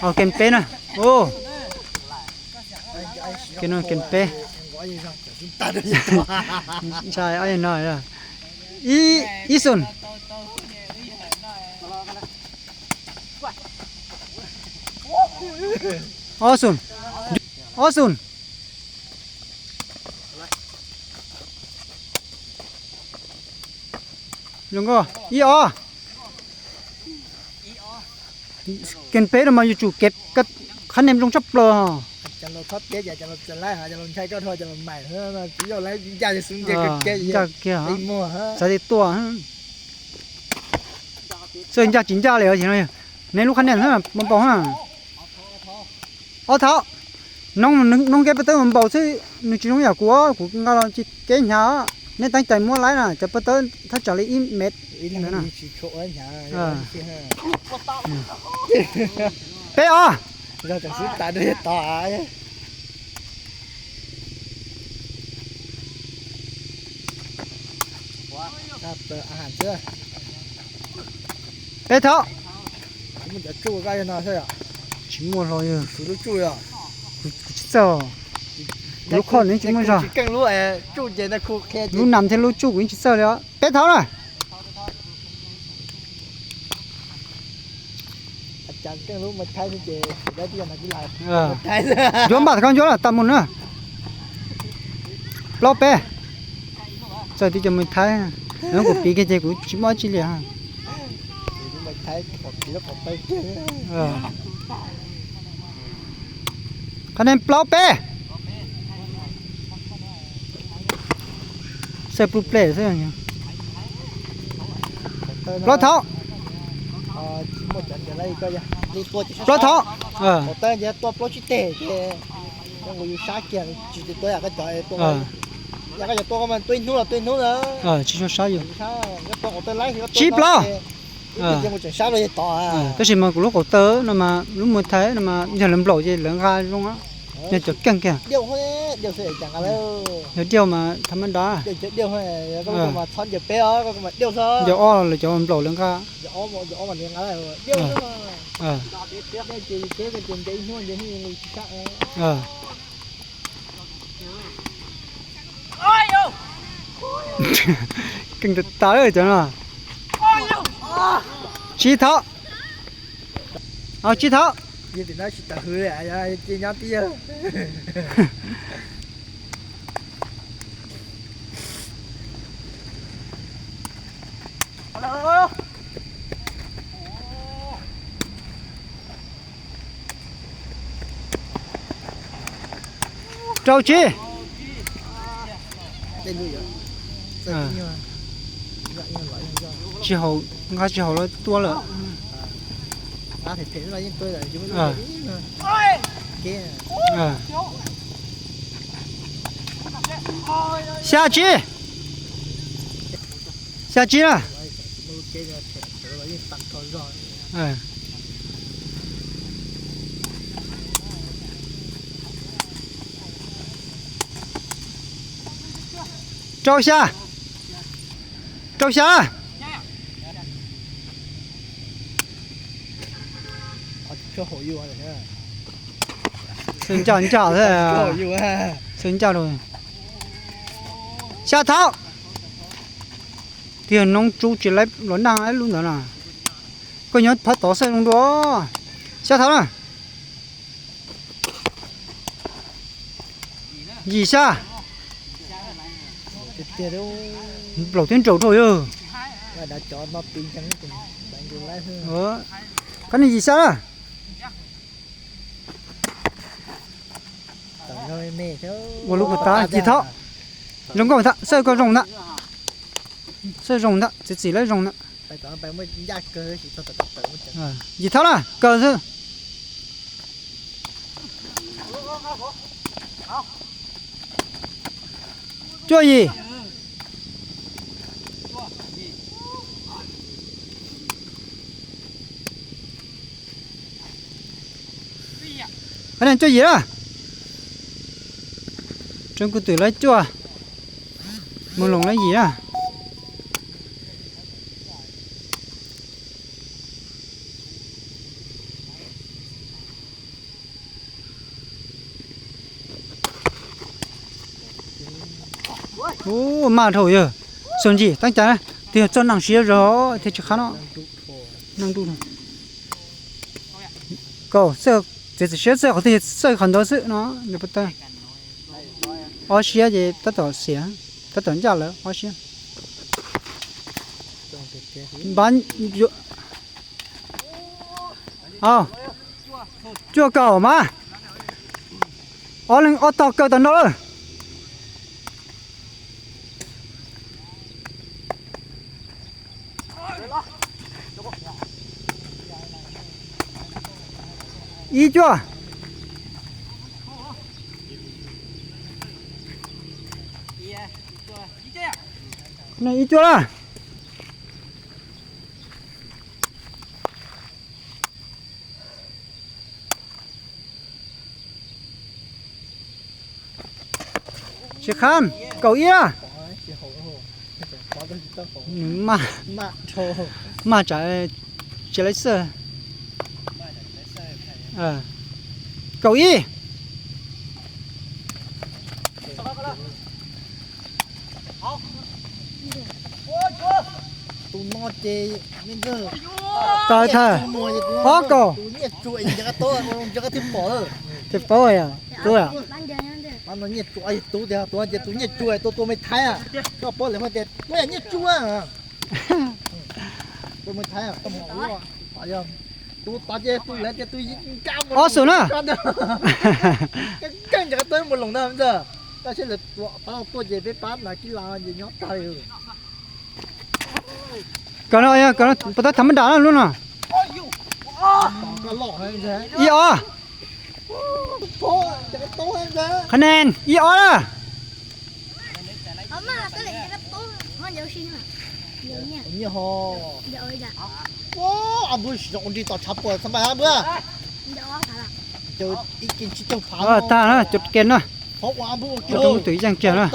Au, kev peb na. Au, kev no kev peb. Ntshai ob no. Ib, ib xus. Ob xus. Ob xus. Zoo nkauj. Ib ob. Kev peb no mas yuav tsum kev qhab nees zoo tshaj plaws. Ncaj kiag. Xav tias tuaj. Txawj ncaj tsis ncaj li os. Neb lub qhab nees mas npaum na. Ob thaum. Noob, noob kev peb tawb mas npaum xwb, nws tsis zoo yam kuv, kuv nqa los tsis kev hnyav. Neb teeb cai muab laib na, cov peb tawb thaj tsam li ib mev ntawd na. Peb os. Peb thaum. Tsis muaj hlo, kuv tsis txawj, kuv lub khob nws tsis muaj zog. Lub nas thiab lub tsuj kuv yeej tsis txawj li os. Peb thaum na. Ncuab npaj koj ncuab na, tas mus na. Plaub peb. Txawm tib co mus Thaib, kuv piv kiag ces kuv tsis muaj dab tsi li. Qhov nej plaub peb. Xawj plub plej xwb. Plaub thaum. Plaub thaum. Tsis tshua sab yus. Tsib plaub. Tab sis mas kuv lub qaum taw no mas lub Muay Thai no mas yog lawv nplaum ces lawv nqa zoo, yog cov keej kiag. Yog diaj mas tham mab dab. Ncaws ob lawv cov nplaum lawv nqa. Keej tas tas cov no. Tsib thaum. Tsib thaum. Rau tsib. Tsis haum, nqa tsis haum los tua lawm. Xya tsib. Xya tsib na. Rau xya. Rau xya. Xwb ncaj ncaj, xwb ncaj rau. Xya thaum. Tiag noob tsub tsis laib los naj lub ntawd na. Koj nyob phab tod xwb zoo dua. Xya thaum na. Yim xya. Nplaum twb nraum dhau yog. Koj niag yim xya na. Ua lub kua tab yim thaum. Zoo nkauj ntag, xawb koj zoo ntag. Xawb zoo ntag, txiv txim lawm zoo ntag. Yim thaum na, kawg xwb. Cuaj yim. Qhov no cuaj yim na. Tsoom kwv tij lawv cuaj, Mus Loos lawv yim na. Ub, maj dhau yog. Xyoo ntsis teeb cas twb yog txoj neej siab zog thiaj tsis qab no. Neej nruj no. Kaum, txiav txim siab txawj qhov twg, txawj qhov ntawd xwb no. Ob siab ces tab tom xiav, tab tom ncaj lawm ob siab. Npab, cuaj kaum mas. Ob leeg ob tog kaw tau nrho lawm. Ib cuaj. Ib cuaj na. Tsis qab, kaum ib a. Nws maj, maj tsam tsis laib xawj. Kaum ib. Tus no ces me ntxawg, tawv thawj, ob kaum. Tus nyiaj tsuag nws nco qab tau, nco qab twb pom lawm. Twb paub yom, tub yom. Nyiaj tsuag, tus no ces tus nyiaj tsuag tua tua me Thaib, koj paub lawm tias tus yog nyiaj tsuag. Tus me Thaib, tus tod ces tus lawv tias tus nkaj mus ob xus na. Keej nco qab tau mus loos ntag ntag. Tab sis lawv tua ces peb pab nas kib las ces nyob tag li. Kawg no, puas tab thab mab dam na lub no. Ib ob. Qhov nees ib ob na. Tag na, cov ke na. Twm yeej kiag na.